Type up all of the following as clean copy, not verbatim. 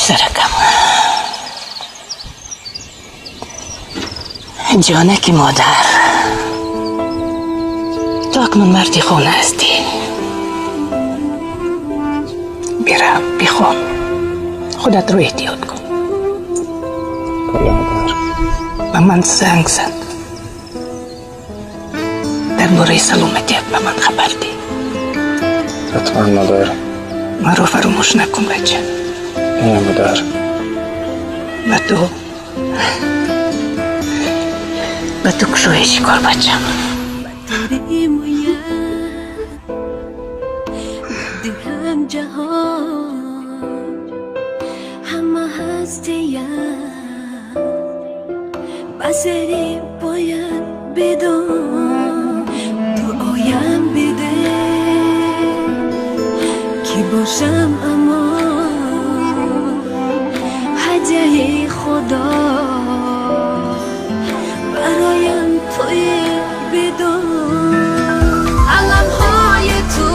Писаракам, ҷонаки модар, ту акнун марди хона ҳастӣ. Бирав, бихон, худатро эҳтиёт кун. Бале, модар. Ба ман занг зан, дар бораи саломатият ба ман хабар диҳ. Ҳатман, модар. Маро фаромӯш накун, бача. Не, модар. Ба ту кушоиши кор, бачам. Диҳам ҷаҳон ҳама ҳастиям ба зери бояд бидон, дуоям биде, ки бошам амон, ҳадяи Худо бароям туи бидон. Аламҳои ту,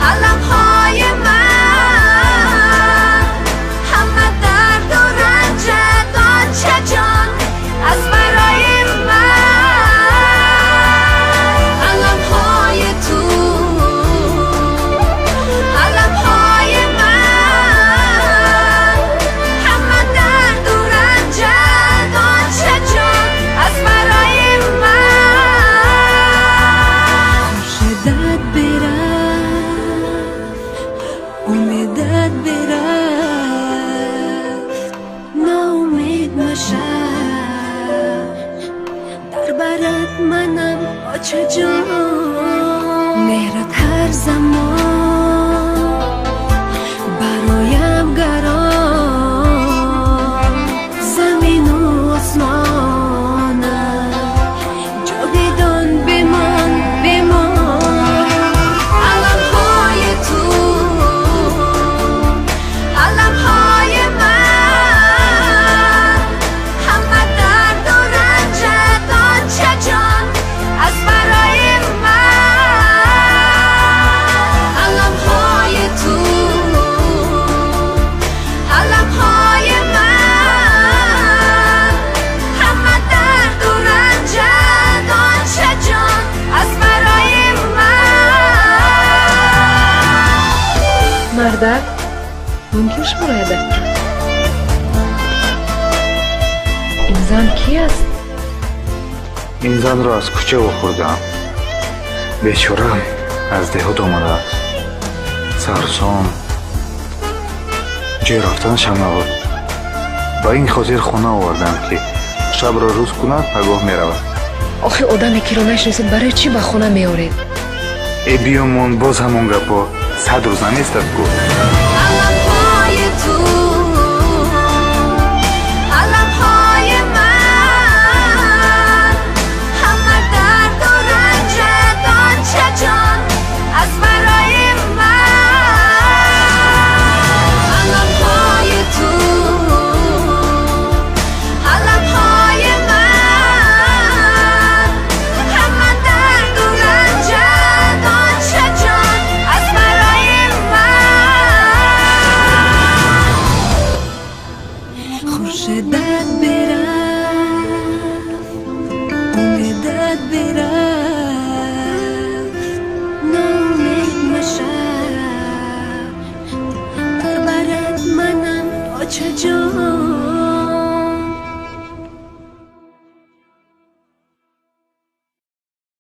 аламҳои ман, ҳама дарду ранҷат, очаҷон, аз барои ман. Аламҳои ту, аламҳои ман, ҳама дарду ранҷат, очаҷон, аз барои ман. Хуршедат бирафт, умедат бирафт, ноумед машав, дар барат манам, очаҷон. Меҳрат ҳар замон бароям гарон, замину осмона ҷовидон бимон, бимон. Аламҳои ту, аламҳои ман, ҳама дарду ранҷат, очаҷон, аз барои ман. Аламҳои ту, аламҳои ман, ҳама дарду ранҷат, очаҷон, аз барои ман. Мардак, мумкин шуморо як дақиқа? Ин зан кӣ аст? Ин занро аз кӯча вохӯрдаам. Бечора аз деҳот омадааст, сарсон, ҷой рафтанашам набуд. Ба ин хотир хона овардам, ки шабро рӯз кунад, пагоҳ меравад. Охи, одаме киро нашиносед, барои чӣ ба хона меоред? Э, биёмон, боз ҳамон гапҳо. 100 рӯз наместад ку.